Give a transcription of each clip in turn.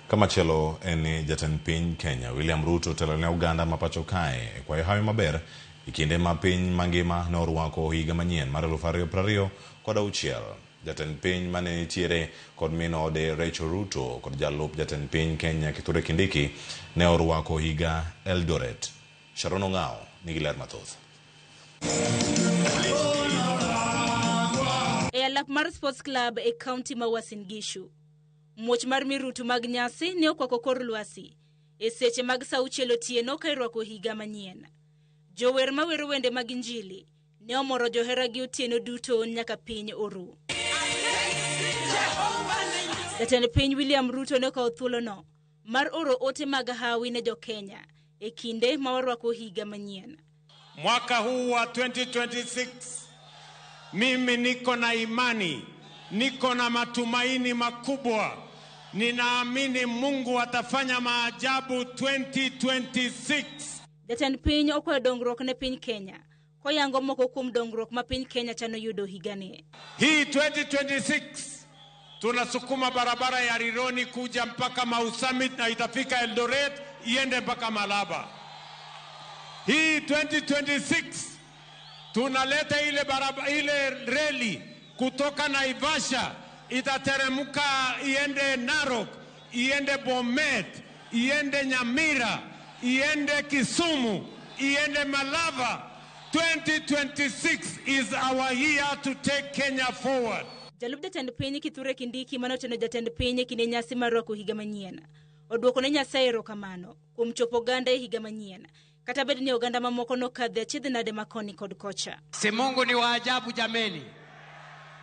Kamachielo en ni jatend piny Kenya William Ruto otelo ne oganda ma pacho kae e kwayo hawi maber e kinde ma piny mangima ne orwako higa manyien mar 2026. Jatend piny mane nitiere kod min ode Rachel Ruto kod jalup jatend piny Kenya Kithure Kindiki ne orwako higa Eldoret. Sharon Ong'ao nigi ler mathoth. E alap mar Sports Club e kaunti ma Uasin Gishu. Muoch mar mirutu mag nyasi ne okwako kor lwasi e seche mag sa auchiel otieno ka irwako higa manyien. Jower mawero wende mag injili ne omoro joheragi otieno duto nyaka piny oru. Jatend piny William Ruto ne okawo thuolono mar oro ote mag hawi ne jo-Kenya e kinde ma warwako higa manyien. Mwaka huu wa 2026 mimi niko na imani, niko na matumaini makubwa. Ninaamini Mungu atafanya maajabu 2026. Jatend piny okwayo dongruok ne piny Kenya koyango moko kuom dongruok ma piny Kenya chano yudo higani. Hii 2026 tunasukuma barabara ya Rironi kuja mpaka Mau Summit na itafika Eldoret iende mpaka Malaba. Hii 2026 tunaleta ile barabara, ile reli kutoka Naivasha itateremka iende Narok, iende Bomet, iende Nyamira, iende Kisumu, iende Malava. 2026 is our year to take Kenya forward. Jalup jatend piny Kithure Kindiki mane oteno jatend piny e kinde nyasi mar rwako higa manyien oduoko ne Nyasaye erokamano kuom chopo oganda e higa manyien kata bed ni oganda mamoko nokadhe achiedh nade makoni kod kocha. Si Mungu ni wa ajabu jameni.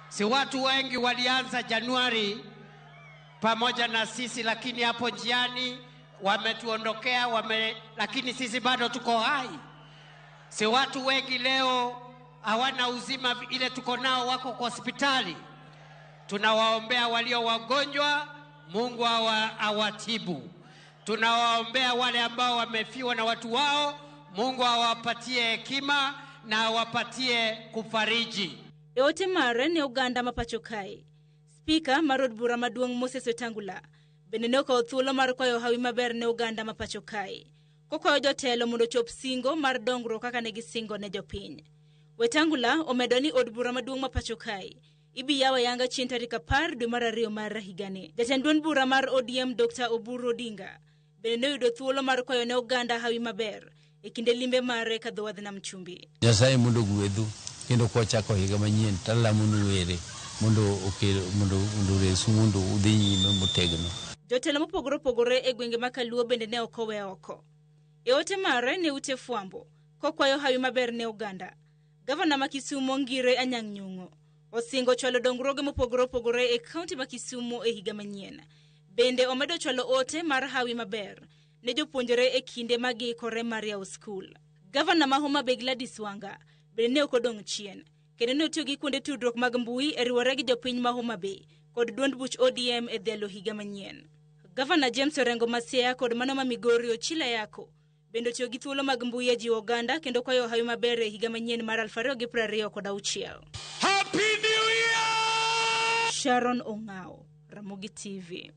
Si watu wengi walianza Januari pamoja na sisi, lakini hapo njiani wametuondokea lakini sisi bado tuko hai. Si watu wengi leo hawana uzima ile tuko nao, wako kwa hospitali. Tunawaombea walio wagonjwa, Mungu awatibu. Tunawaombea wale ambao wamefiwa na watu wao, Mungu awapatie hekima na awapatie kufariji. E ote mare ne oganda ma pacho kae, Spika mar od bura maduong' Moses Wetangula bende ne okawo thuolo mar kwayo hawi maber ne oganda ma pacho kae, kokwayo jotelo mondo ochop singo mar dongruok kaka ne gisingo ne jopiny. Wetangula omedo ni od bura maduong' ma pacho kae ibi yaw ayanga chieng' tarik 10 dwe mar 2 mar higani. Jatend duond bura mar ODM Dr. Oburu Odinga bende ne oyudo thuolo mar kwayo ne oganda hawi maber e kinde limbe mare kadho wadh nam chumbi. Nyasaye mondo ogwedhu kendo kwachako higa manyien talamonu were mondo okel mondo mondo oresu mondo udhi nyime motegno. Jotelo mopogore opogore e gwenge ma Kaluo bende ne ok owe oko. E ote mare ne ute fwambo kokwayo hawi maber ne oganda. Gavana ma Kisumo Ngire Anyang' Nyong'o osingo chwalo dongruoge mopogore opogore e kaunti ma Kisumo e higa manyien. Bende omedo chwalo ote mar hawi maber ne jopuonjre e kinde ma giikore mar yawo skul. Gavana ma Homa Bay Gladys Wanga bende ne ok odong' chien kendo ne otiyo gi kuonde tudruok mag mbui e riwore gi jopiny ma Homa Bay kod duond buch ODM e dhialo higa manyien. Gavana James Orengo ma Siaya kod mano ma Migori Ochila Yako bende otiyo gi thuolo mag mbui e jiwo oganda kendo kwayo hawi maber e higa manyien mar 2026. Happy New Year! Sharon Ong'ao, Ramogi TV.